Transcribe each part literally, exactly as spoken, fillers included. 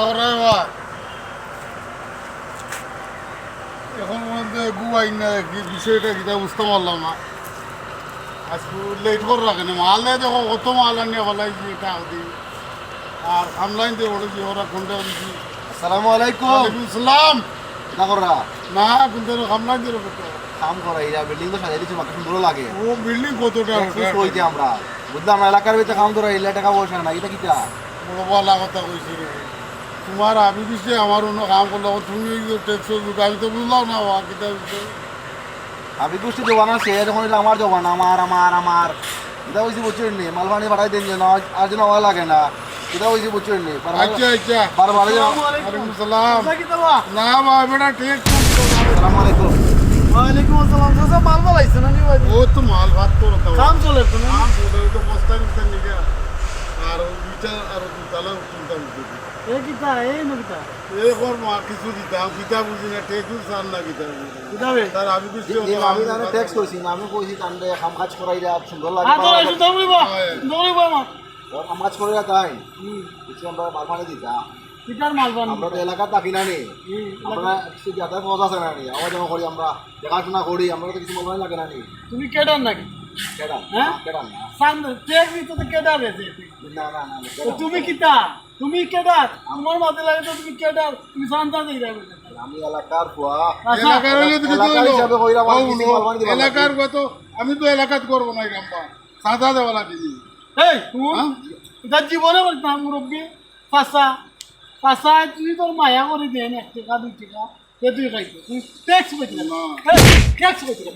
ওরে বা, এখন পর্যন্ত এগু আইন না, কি বিষয়টা কিতা বুঝতাম পারলাম না। আজকে লেট কর রাখে না, মাল নাই দেখো, কত মাল আনিয়া ফেলাইছি এটা আগে। আর খামলাইন দিয়ে ওরা যে ওরা কোনটা দিছি। আসসালামু আলাইকুম। ওয়ালাইকুম আসসালাম। কিতা কররা? না, কোনটা খামলাইন দিয়ে করতে। কাম করা, এই বিল্ডিং তো সাজাই দিছি, বাকি সুন্দর লাগে। ও বিল্ডিং কতটা? একশো ওটা? ছয়তে আমরা। বুঝলাম না, এলাকার ভিতরে কাম ধরা, এলা টাকা পয়সা নাই, এটা কিতা? বড় বালা কথা কইছি রে। তোমার আবি বিষয়ে আমার অন্য কাম করলে, তুমি এই যে ট্যাক্স, আমি তো বুঝলাম না, ওয়া কিতা বিষয়? আবি গোষ্ঠী জমানা শেষ, এখন হইলো আমার জমানা, আমার, আমার, আমার। এটা হইছে বুঝছো নি, মালপানি পাঠাই দিন যেন, আর, আর যেন আমার লাগে না। এটা হইছে বুঝছো নি, বারবার, আচ্ছা, আচ্ছা। বারবার যেন আসসালামু আলাইকুম। ওয়ালাইকুম সালাম। চাচা, কিতা বা? না বা, বেটা, ঠিক আছে। আসসালামু আলাইকুম। ওয়ালাইকুম আসসালাম। চাচা, মাল বালাইছো না নি ভাই? ও তো মাল ভাত তো ওটা। কাম চলে তো না? কাম চলে, ওই তো বস্তা নিতে নিকে। আর ওই দুইটা, আর ওই দুই তালা উঠতে উঠতে। এ কিতা, এই নু কিতা? এ কর মা, কিছু দিতাম, কিতা বুঝি না, টেকু সার না কিতা বুঝি না। কিতা বে? তার আমি কিছু দিন, দিন আমি তাহলে ট্যাক্স করছি না, আমি কইছি তানরে কাম কাজ করাইলে আর সুন্দর লাগে, আর তো ভালো লাগে। এসে দৌড়িবা, হয়। দৌড়িবা আমার। ওর কাম কাজ করাইলে তাই। হুম। কিছু আমরা মালপানি দিতাম। কিতার মালপানি? আমরা তো এলাকা থাকি না নি। হুম, আমরা এলাকা। কিছু যাতায়াত পথ আছে না নি। আবার যেমন করি আমরা দেখাশোনা করি, আমরা তো কিছু মালপানি লাগে না নি। তুমি ক্যাডার নাকি? ক্যাডার? হ্যাঁ? ক্যাডার না। সামনে ট্যাক্স দিতে তো ক্যাডার আছে। না, না, না, না, তো ক্যাডার তুমি না। কিতা? তুমি ক্যাডার? তোমার মাঝে লাগে তো তুমি ক্যাডার, তুমি সান্তা দিয়ে যাবে। আমি এলাকার ফুয়া। আচ্ছা। এলাকার হইলে তো কিছু এলাকার হইলো। হিসাবে কইরা আমার ও, কিছু ও, মালপানি দিবা এলাকার লাগে। ফুয়া তো, আমি তো এলাকাত করবো না, গ্রাম পা। সাদা দেওয়া লাগে নি। এই, হুম? হ্যাঁ? এটা জীবনে বলতাম, মুরব্বী। পাঁচা, পাঁচা, তুই তোর মায়া করে দেন এক টাকা, দুই টাকা। এ তুই খাইতে। তুই ট্যাক্স পেতে না। না। এই, ট্যাক্স পেতে না।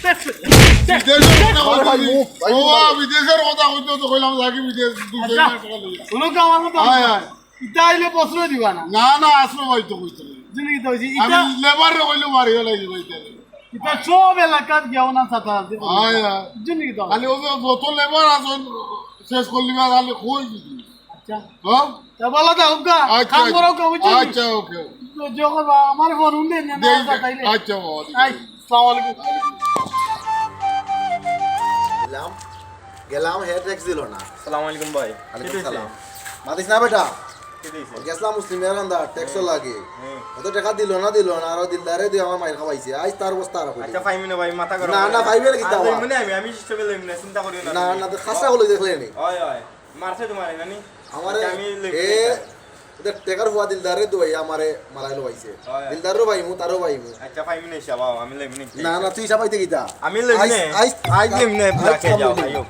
ট্যাক্স পেতে না। ট্যাক্স, বিদেশের ট্যাক্স। কথা আরে ভাই, কইলি। মুখ, ভাই, ও, মুখ। বিদেশের কথা কইতে তো কইলাম, লাগি বিদেশ দুই আচ্ছা, টাকা লইয়া। শুনো তো আমার কথা। হয়, হয়। ইতা আইলে প্রশ্রয় দিবা না। না, না, আসলে ভাই তো কইতে হবে। জিনিস তো হইছে, আমি ইতা লেবাররে কইলে মারি ফেলাই দিবা ইতা। ইতা সব এলাকাত গিয়াও না সাথে আছে। হয়, হয়। জিনিস তো। খালি ওই যে যত লেবার আছেন, শেষ করলি বা খালি কই দিবি। আচ্ছা। হ্যাঁ? তা বলা যাও, কা-, আচ্ছা, কাম আচ্ছা। করাও, কা-, বুঝছো? আচ্ছা, ওকে। তো যখন আমার ফোন উঠে না, না, দেই, তাইলে। আচ্ছা, বাবা। আই, আসসালামু আলাইকুম। গেলাম, গেলাম, হে ট্যাক্স দিল না। আসসালামু আলাইকুম ভাই। ওয়ালাইকুম কিতা সালাম। হইছে? মাতিস না বেটা। কিতা হইছে? গেছলাম মুসলিম এর আন্দা, ট্যাক্স হুম। লাগে। হুম। অত টাকা দিল না, দিল না, আর দিলদারে দিয়ে আমার মাইর খাওয়াইছে। আইজ তার অবস্থা আর কইলি। আচ্ছা, ফাইমু না ভাই, মাথা গরম আর করো না। লইমু না আমি, আমি আর শিক্ষা লইমু না, চিন্তা করিও না না, তুমি। না, তো খাসা হলো দেখলে নি। ওই, ওই, মারছে তোমার, নানি? আমারে, আচ্ছা, আমি লইমু এ, না। এটা টেকার ফুয়া দিলদারে দুয়াই আমারে মারাইলো পাইছে। হয়। দিলদারও পাইমু, তারও পাইমু। আচ্ছা, পাইমু না, হিসাব, আও, আমি লইমু না। না, না, তুই হিসাব আইতে কিতা? আমি লইমু আইস, না। আইস, আইস লইমু না, আইস, রাখে আইস যাও, লইমু। আইও।